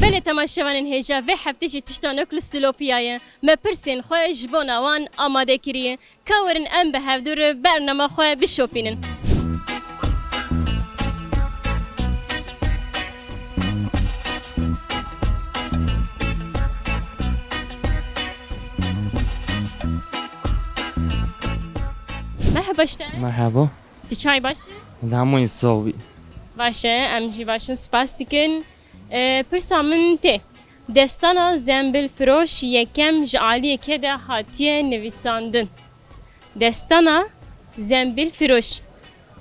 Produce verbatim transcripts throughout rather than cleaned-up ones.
Belê temaşevanên hêja, vê heftê jî tiştanok li Silopiyayê. Me pirsên xwe ji bona wan amade kiriye. Ka werin em bi hevdû re bernama xwe bişopînin. Merhaba ji te. Merhaba. Tu çay baş e? Li hemûyî sax bî. Baş e, em jî baş in, spas dikin. E, pirsa min tê. Destana Zembilfiroş yekem ji aliyê kê de hatiye nivîsandin? Destana Zembilfiroş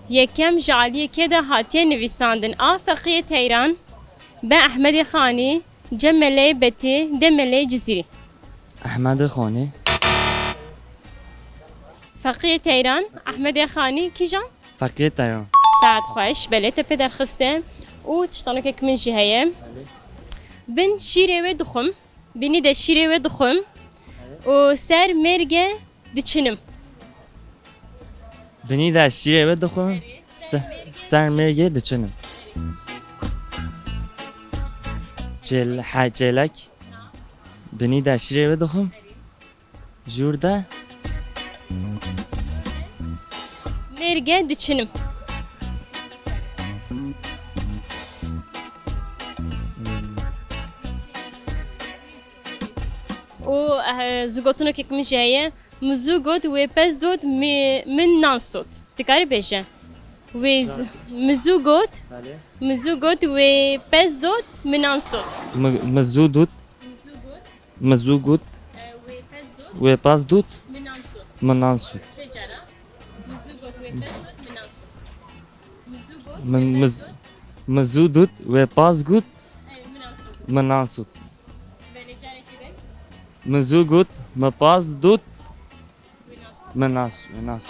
yekem ji aliyê kê de hatiye nivîsandin? A. Feqiyê Teyran, B. Ehmedê Xanî, C. Meleyê Betî, D. Meleyê Cizîrî. Ehmedê Xanî. Feqiyê Teyran, Ehmedê Xanî, kîjan? Feqiyê Teyran. Saet xweş, belê te pê derxiste. Û tiştanokek min jî heye. Bin şîrê wê dixwim, binî de şîrê wê dixwim û ser mêrge diçinim. Binî de şîrê wê dixwim, se-, ser mêrgê diçinim. Çêl-, he, çêlek. Binî de şîrê wê dixwim. Jûr de. Mêrge diçinim. Û, eh, zûgotinokek min jî heye. Min zû got, wê pez dot, mi-, min nan sot. Dikarî bêje? Wê z-, min zû got, Belê. Min zû got, wê pez dot, min nan sot. Mi, mi zû dut. Min zû got, Mi zû got, eh, wê pez dot, wê pez dut, min nan sot. Min nan sot. Sê cara. Min zû got, wê pez dot, min nan sot. Min zû got, Min, wê mi pez z-, dot, mi zû dut, wê pez got, eh, min nan sot. Min nan sot. Belê, carekê din. Mi zû got, mi pez dot, wê nan sot. Min nas, wê nas.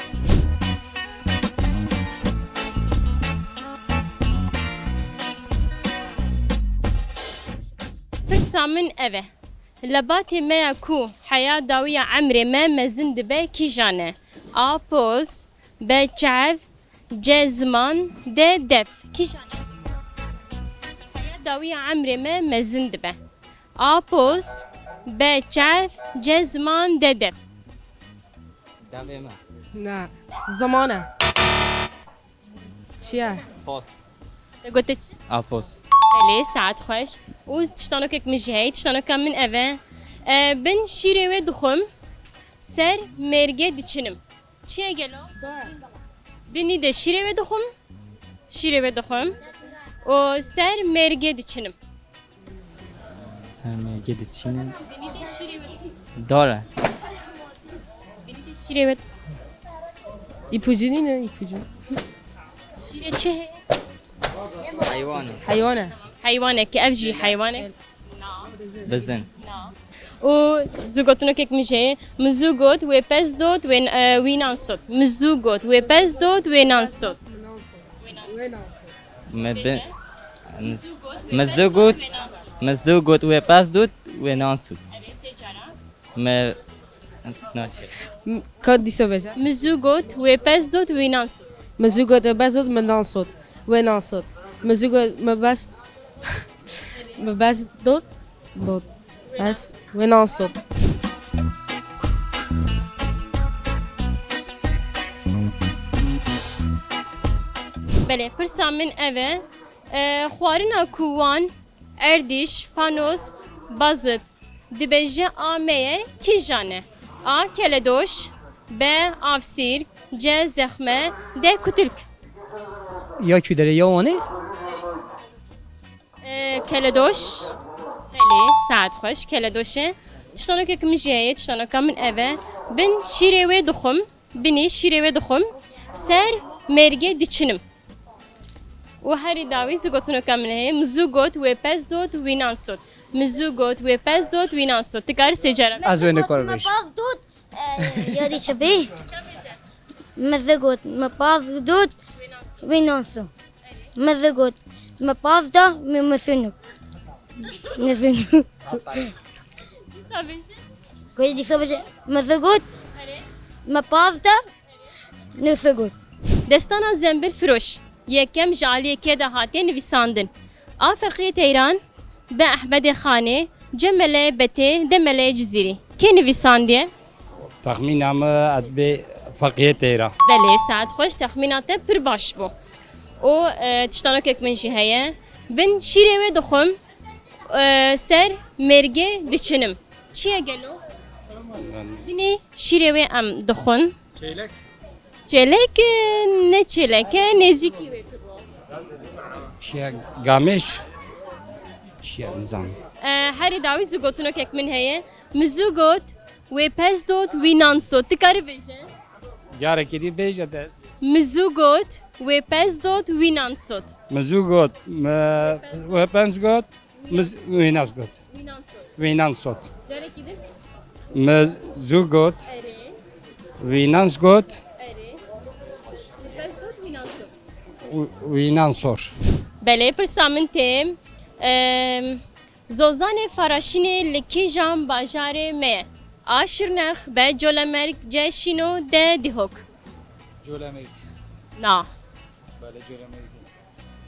Pirsa min ev e. Lebatê me ya ku heya dawî ya emrê me mezin dibe kîjan e? A. Poz, B. Çev, C. Ziman, D. Def. Kîjan e? Heya dawî ya emrê me mezin dibe. A. Poz, B. Çev, C. Ziman, D. Def. Devê me. Na, ziman e. Çi ye? Poz. Te gote çi? A, poz. Belê, saet xweş. Û tiştanokek min jî heye, tiştanoka min ev e. E, bin şîrê wê dixwim, ser mêrge diçinim. Çi ye gelo? Binî de şîrê wê dixwim, şîrê wê dixwim û ser mêrge diçinim. Ser mêrge diçinim. Binî de şîrê wê. Dar e. Binî de şîrê wê. Îpucu nîne, îpucu. Şîrê çi heye? Heywan e. Heywan e. Heywanek, ev jî heywanek. Bizin. Û zûgotinokek min jî heye. Min zû got, wê pez dot, wê, e, wî nan sot. Min zû got, wê pez dot, wê nan sot. Me bi-, me zû got, me zû got, wê pez dot, wê nan sot. Me, naçe. M-, ka dîsa bêje? Min zû got, wê pez dot, wî nan sot. Min zû got, wê pez dot, min nan sot. Wê nan sot. Min zû got, me bes, me bes dot, dot. Bes, wê nan sot. Belê, pirsa min ev e. E, xwarina ku wan Erdîş, panos, bazit, dibêje a me ye, kîjan e? A. Keledoş, B. Avsîrk, C. Zexme, D. Kutilk. Ya kî derê ya Wanê? E, keledoş. Belê, saet xweş, keledoş e. Tiştanokek min jî heye, tiştanoka min ev e. Bin şîrê wê dixwim, binî şîrê wê dixwim, ser mêrgê diçinim. Û herî dawî zû gotinoka min heye. Min zû got, wê pez dot, wî nan sot. Min zû got, wê pez dot, wî nan sot. Ti karî sê cara bêjî? Ez wê nikarim bêjim. Me paz dot, e, yadî çi bê? Me zû got, me paz dot, wî nan sot. Me zû got, me paz da, me, me sinûk. Me sinûk. Dîsa bêjî? Goyê dîsa bêje, me zû got, me paz da, Nûsê got. Destana Zembilfiroş yekem ji aliyê kê de hatiye nivîsandin? A. Feqiyê Teyran, Be Ehmedê Xanê, ce Meleyê Betê, de Meleyê Cizîrî. Kê nivîsandiye? Texmîna min ez bê Feqiyê Teyra. Belê, saet xweş, texmîna te pir baş bû. Û, e, tiştanokek min jî heye. Bin şîrê wê dixwim, e, ser mêrgê diçinim. Çi ye gelo? Binê şîrê wê em dixwin. Çêlek? Çêlek, e, ne çêlek e, nêzîkî wê tu bû. Çi ye? Gamêş? Çi ye? Nizanim. E, herî dawî zû gotinokek min heye. Min zû got, wê pez dot, wî nan sot. Tu karî bêje? Carekê dî bêje de. Min zû got, wê pez dot, wî nan sot. Min zû got, me, wê pez got, min z-, wî nas got. Wî nan sot. Wî nan sot. Carekî din? Min zû got, erê, wî nan got. Erê. Wê pez dot, wî nan sot. Wî-, wî nan sor. Belê, pirsa min tê. Em, Zozanê Faraşînê li kîjan bajarê me ye? A Şirnex, B Colemêrg, C Şîno, D Dihok. Colemêrg. Na. Belê, Colemêrg.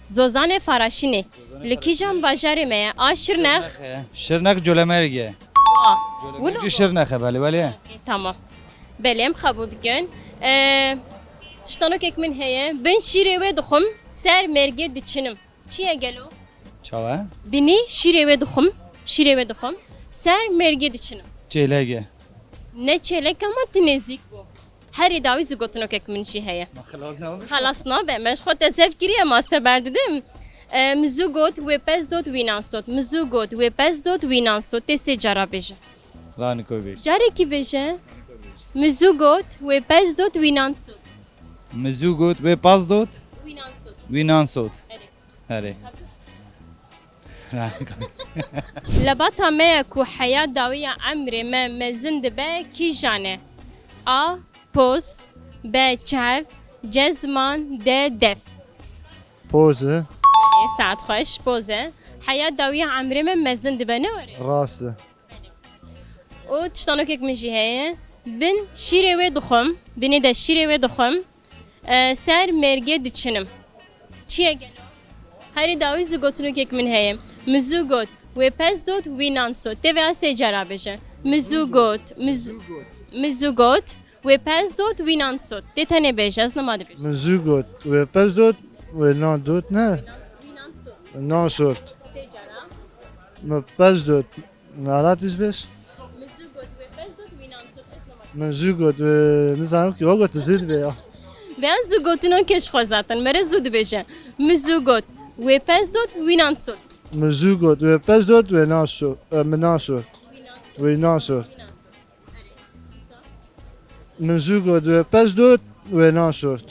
Zozanê Faraşînê. Zozanê Faraşînê. Li kîjan bajarê me ye? A Şirnex. Şirnex e. Şirnex Colemêrg e. A. Colemêrg jî Şirnex e, belê, belê. E, tamam. Belê, em qebûl dikin. E, tiştanokek min heye. Bin şîrê wê dixwim, ser mêrgê diçinim. Çi ye gelo? Çawa? Binî şîrê wê dixwim, şîrê wê dixwim. Ser mêrgê diçinim. Çêlek e. Ne çêlek ama tu nêzîk bû. Herî dawî zû gotinokek min jî heye. Ma xilas nabe? Xelas nabe. Me ji xwe te zef kiriye, ma ez te berdidim. E, min zû got, wê pez dot, wî nan sot. Min zû got, wê pez dot, wî nan sot. Tê sê cara bêje. Raniko bêje. Carekî bêje. Min zû got, wê pez dot, wî nan sot. Min zû got, wê pez dot. Wî nan sot. Wî nan sot. Erê. Erê. Lebata me ye ku heya dawî ya emrê me mezin dibe kîjan e? A. Poz. B. Çav. C. Ziman. D. Dev. Poz e. Belê, saet xweş, poz e. Heya dawî ya emrê me mezin dibe, ne were? Rast e. Û tiştanokek min jî heye. Bin şîrê wê dixwim, binê de şîrê wê dixwim. E, ser mêrgê diçinim. Çi ye gelo? Herî dawî zû gotinokek min heye. Min zû got, wê pez dot, wî nan sot. Tê vêya sê cara bêje. Min zû got, min zû, min zû got, wê pez dot, wî nan sot. Tê tenê bêje, ez nema dibêjim. Min zû got, wê pez dot, wê nan dot ne? Wî nan sot. Nan sot. Sê cara. Min pez dot. Nara tîz bês? Min zû got, wê pez dot, wî nan sot, ez nema. Min zû got, wê, nizanim ki, wa got, zû dibe ya. Vêya zû gotinokê ji xwe zaten, mere zû dibêje. Min zû got, wê pez dot, wî nan sot. Min zû got, wê pez dot, wê nan sot, e, min nan sot. Wî nan sot. Wî nan sot. Min zû got, wê pez dot, wê nan sot.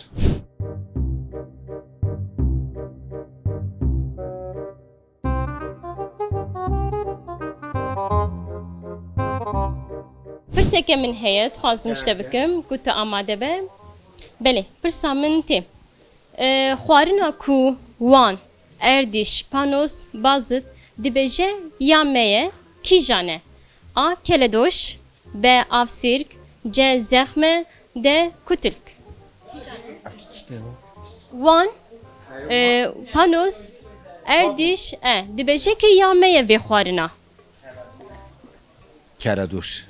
Pirseke min heye, dixwazim ji te bikim, ku tu amade be. Belê, pirsa min tê. E, xwarina ku Wan, Erdîş, Panos, Bazid dibêje ya me ye, kîjan e? A. Keledoş, B. Avsîrk, C. Zexme, D. Kutilk. Wan, e, Panos, Erdîş, e, dibêje ke ya me ye vê xwarina. Keledoş.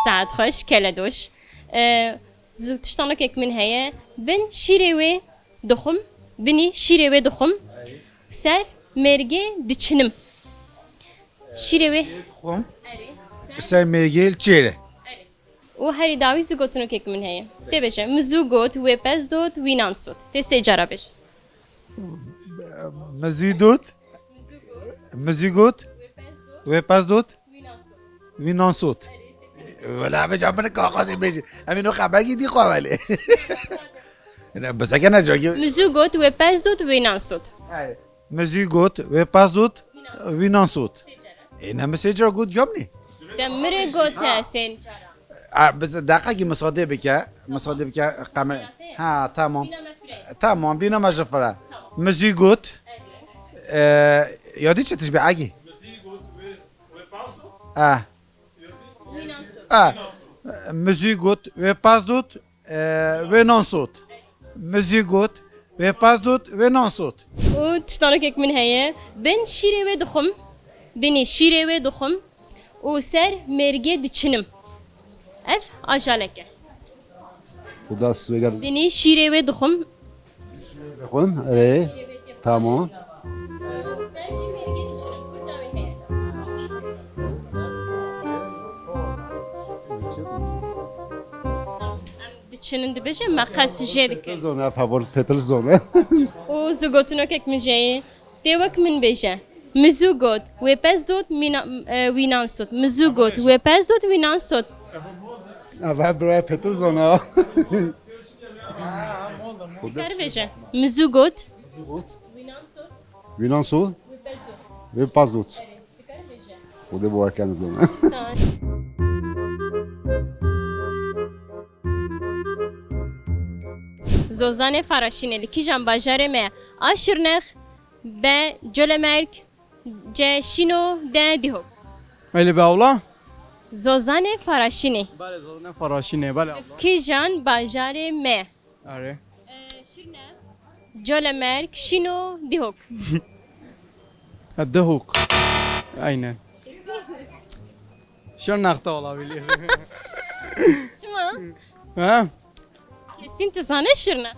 Saet xweş, keledoş. E, zû tiştanokek min heye. Bin şîrê wê dixwim, binî şîrê wê dixwim. Ser mêrgê diçinim. Şîrê wê. Xwim. Ser mêrgê çêre. Û herî dawî zû gotinokek min heye. Tê bêje, min zû got, wê pez dot, wî nan sot. Tê sê cara bêje. Min zû dot. Min zû got. Wê pez dot. Wî nan sot. Wî nan sot. Wela be can min kaxazê bêje. Em ê no xeberkî dî xwe welê. Ne, bizeke ne cagî. Min zû got, wê pez dot, wî nan sot. Min zû got, wê pez dot, wî nan sot. Ê, ne, min sê cara got, camnê. Te mirê got, e, sên cara. A, biz deqekî misadê bike, misadê bike, qeme-, ha, tamam. Tamam, bîna me ji fire. Min zû got, e, yadî çi tişbê egî? Ah. Ah. Min zû got, wê pez dot, e, wê nan sot. Min zû got, wê pez dot, wê nan sot. Û tiştanokek min heye. Bin şîrê wê dixwim. Binî şîrê wê dixwim û ser mêrgê diçinim. Ev ajalek e. Xuda siz veger. Binî şîrê wê dixwim. Xwim, erê. Tamam. Û ser jî mêrgê diçinim. Kurta wê heye. Em diçinin dibêje, me qez jê dike. Petil zone, favor petil zone. Û zû gotinokek min jê ye. Tê wek min bêje. Min zû got, wê pez dot, mina-, e, wînan sot. Min zû got, wê pez dot, wînan sot. Ava biraya petil zona. Kar bêje. Min zû got. Wînan sot. Wînan sot. Wê pez dot. Wê pez dot. Xwedê bawer ken zona. Tamam. Zozanê Faraşînê li kîjan bajarê me ye? A Şirnex, B Colemêrg, C Şîno, D Dihok. Belê be abla? Zozanê Faraşînê. Belê, Zozanê Faraşînê, belê abla. Kîjan bajarê me? Erê. Ee, Şirnex, Colemêrg, Şîno, Dihok. Ha, Dihok. Aynen. Şirnex de olabilir. Çima? Ha? Kesin tu zane Şirnex e.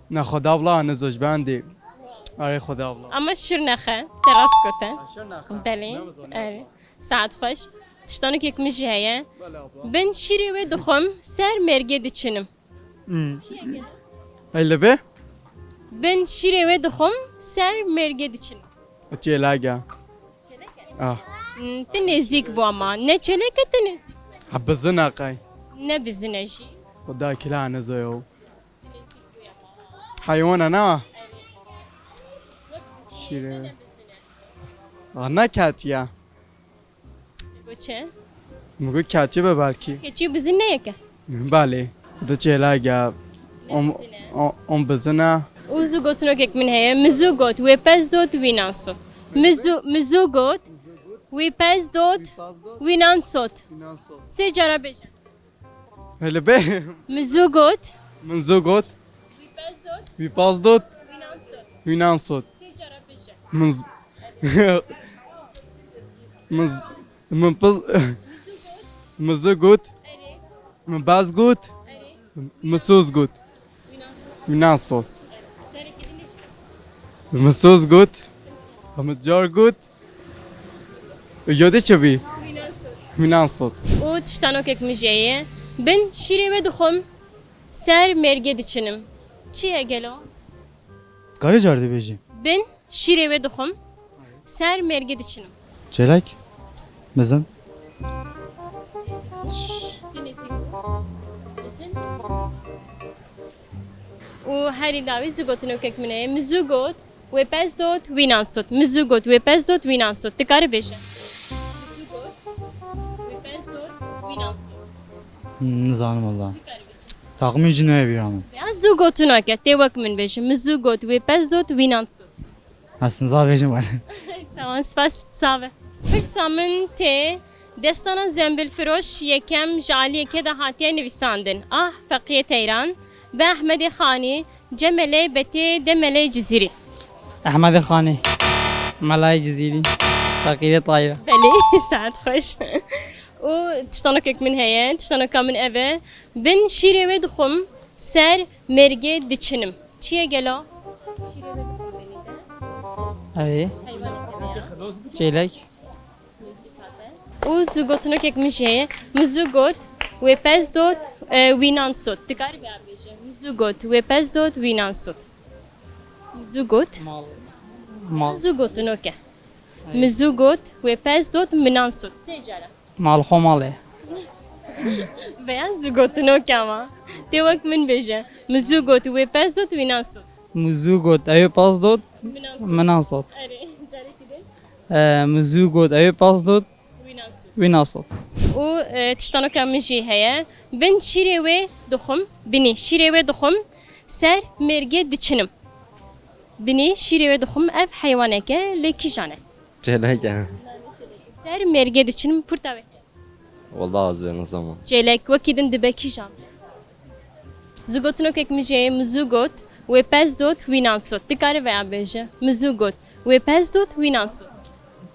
Ne, Xwedê abla, ne zoj bendî. Erê, Xwedê abla. Ama Şirnex e, te rast gote. Ha, Şirnex e. Belê, erê. Saet xweş. Tiştanokek min jî heye. Belê abla. Bin şîrê wê dixwim, ser mêrgê diçinim. Hmm. Çi ye gelo? Hey, li be? Bin şîrê wê dixwim, ser mêrgê diçinim. Çêlek e. Çêlek e? Ah. Hmm, tu nêzîk bû ama. Ne çêlek e, tu nêzîk bû. Ha, bizin e qey. Ne bizin e jî. Xuda kila ne zoyo. Heywan e, ne? Şîrê. Ah, ne keçi ye. Got çi? Min got keçi be belkî. Keçî bizin ne yeke? Belê. Di çêlek e. On, on, on bizin e. Û zû gotinokek min heye. Min zû got, wê pez dot, wî nan sot. Min zû, min zû got, wê pez dot, wî nan sot. Sê cara bêje. Hele be. Min zû got. Min zû got. Wî pez dot. Wî pez dot. Wî nan sot. Wî nan sot. Sê cara bêje. Min z-, min z-, min piz-, min zû got. Erê. Min bez got. Erê. Min soz got. Wî nan sot. Wî nan sot. Carekê din jî bes. Min soz got. Min car got. Yodê çi bî? Wînan sot. Wînan sot. Û tiştanokek min jê ye. Bin şîrê wê dixwim, ser mêrgê diçinim. Çi ye gelo? Karê car dibêjî. Bin şîrê wê dixwim, ser mêrgê diçinim. Çêlek? Mizin? Şş, tu nêzîk bû. Mizin? Û herî dawî zû gotinokek min heye. Min zû got, wê pez dot, wînan sot. Min zû got, wê pez dot, wînan sot. Tu kare bêje. Min zû got, wê pez dot, wînan sot. Hmm, nizanim wela. Tu kare bêje. Taxmîn jî nayê bîra min. Ya zû gotinok e, tê wek min bêje. Min zû got, wê pez dot, wînan sot. Ez niza bêjim wele. Tamam, spas, sağ be. Pirsa min tê, destana Zembilfiroş yekem ji aliyekê de hatiye nivîsandin. A Feqiyê Teyran, B Ehmedê Xanî, C Melê Betê, D Melê Cizîrî. Ehmedê Xanî, Melayê Cizîrî, Feqîrê Tayra. Belê, saet xweş. Û tiştanokek min heye, tiştanoka min ev e. Bin şîrê wê dixwim, ser mêrgê diçinim. Çi ye gelo? Şîrê wê dixwim binî te. Erê. Heywaneke veya. Çêlek. Û zû gotinokek min jê ye. Min zû got, wê pez dot, e, wînan sot. Tu karî vêya bêje. Min zû got, wê pez dot, wînan sot. Min zû got. Mal. Mal. Zû gotinok e. Min zû got, wê pez dot, minan sot. Sê cara. Mal xwe mal e. Veya zû gotinok e ama. Tê wek min bêje. Min zû got, wê pez dot, wînan sot. Min zû got, ew pez dot, minan sot. Minan sot. Erê, carekî din. Ee, min zû got, ew pez dot, wînan sot. Wînan sot. Û, e, tiştanoka min jî heye. Bin şîrê wê dixwim, binî şîrê wê dixwim, ser mêrgê diçinim. Binî şîrê wê dixwim, ev heywaneke lê kîjan e? Çêlek e. Ser mêrgê diçinim, kurta wê. Wela ez ê nizanim. Çêlek wekî din dibe kîjan? Zû gotinokek min jê ye, min zû got, wê pez dot, wînan sot. Tu karî veya bêje. Min zû got, wê pez dot, wînan sot.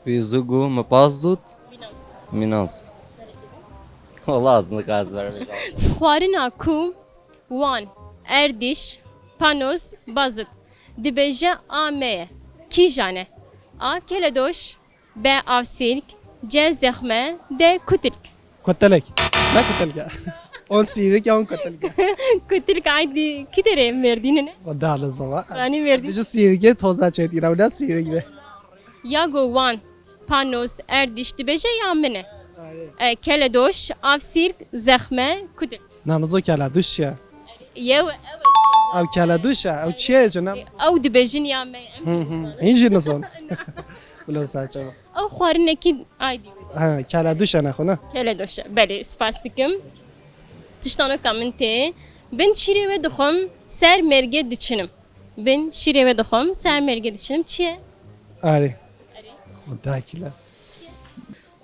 Wî zû got, mi pas dot. Wî nas. Wî nas. Wala ez niqas vermeyeceğim. Xwarina ku wan, erdîş, panos, bazit dibêje a me ye. Kîjan e? A. Keledoş. B. Avsîrk. C. Zexme. D. Kutilk. Kotelek. Ne kotelke? On sîrek ya on kotelke. Kutilk aydî kî derê Mêrdînê ne? O da li zava. Yanî Mêrdîn. Ji sîrgê toza çêtî, rewla sîrek be. Ya go wan, panos, erdîş dibêje ya min e. Arê. E, keledoş, avsîrk, zexme, kutilk. Na, nizo keledoş ya. Yew, ew e. Ew keledoş e, ew çi ye cina? Ew dibêjin ya me. Hı hı. Hîn jî nizon. Bila serçava. Ew xwarinekî aydî. Ha, keledoş e ne xwe ne? Keledoş e. Belê, spas dikim. Tiştanoka min tê. Bin şîrê wê dixwim, ser mêrgê diçinim. Bin şîrê wê dixwim, ser mêrgê diçinim. Çi ye? Arê. Xwedakî la.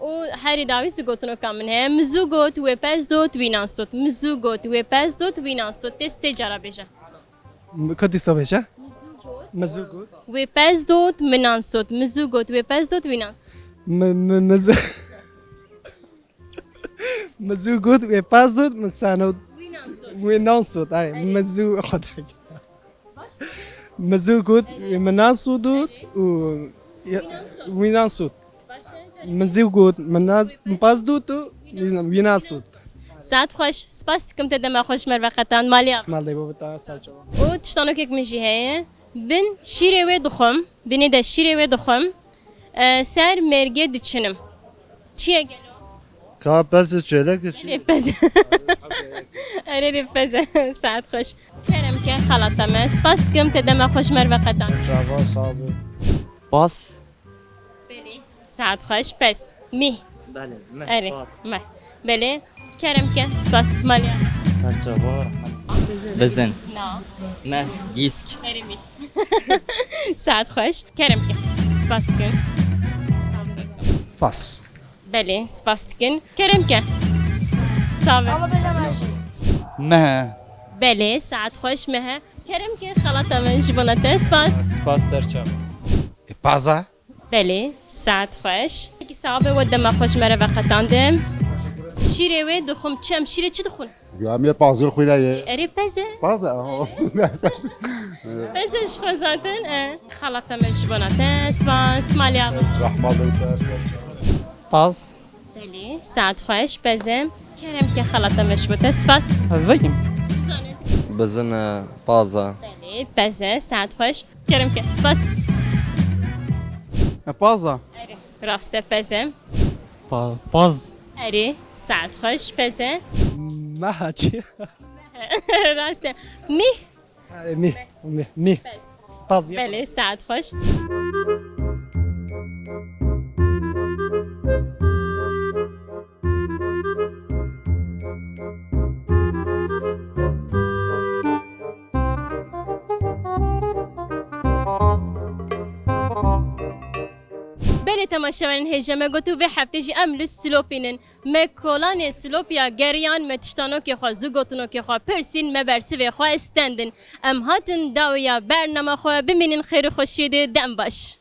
Û herî dawî zû gotinoka min heye. Min zû got, wê pez dot, wî nas dot. Min zû got, wê pez dot, wî nas dot. Tê sê cara bêje. M-, kotî so bêje? Min zû got. Wê pez dot, min nas dot. Min zû got, wê pez dot, wî nas. Mi, mi, mi zû-, mi zû got, wê pez dot, min seno. Wî nas dot. Wê nas dot. Ay, mi zû, xwedakî. Mi zû got, min nas û dût û ya-, wî nas ût. Min zû got, min nas, min pas dût û wî nas ût. Saet xweş, spas dikim te dema xwe ji me re veqetand, malê ava. Mal dê bo bita, ser çava. Û tiştanokek min jî heye. Bin şîrê wê dixwim, binê de şîrê wê dixwim. E, ser mêrgê diçinim. Çi ye gelo? Ka pez e, çêlek e, çi? Erê pez e. Erê, erê pez e. Saet xweş. Kerem ke xalata me. Spas dikim te dema xwe ji me re veqetand. Çava, sağ ol. Pas. Belê. Saet xweş. Pez. Mih. Belê, meh, erê, pas. Meh. Belê. Kerem ke. Spas. Malya. Serçava, rehmet. Bizin. Na. Meh, gîsk. Erê mih. Saet xweş. Kerem ke. Spas dikim. Pas. Belê, spas dikin. Kerem ke. Sabe. Mehe. Belê, saet xweş mehe. Kerem ke xalata me ji bona te. Spas. Spas serçava. E, paza. Belê, saet xweş. Peki sabe we dema xweş me re veqetandin. Şîrê wê dixwim çem. Şîrê çi dixwin? Ya, em ê pazir xwîna ye. Erê pez e. Paz e, aha. Pez e ji xwe zaten, e. Xalata me ji bona te, spas, malya. Rahma beyta. Paz. Belê, saet xweş, pez e. Kerem ke xalata me ji bo te, spas. Ez vekim. Bizin e, paz e. Belê, pez e, saet xweş. Kerem ke, spas. E, paz e. Erê, rast e, pez e. Pa-, paz. Erê, saet xweş, pez e. Meha çi? Rast e. Mih. Erê, mih, mih, mih. Pez. Paz ya. Belê, saet xweş. Belê temaşevanên hêja, me got û vê heftê jî em li Silopî nin. Me kolanê Silopî ya geriyan, me tiştanokê xwe, zû gotinokê xwe pirsîn, me bersivê xwe stendin. Em hatin dawiya bernama xwe, bimînin xêr û xweşiyê de, dem baş.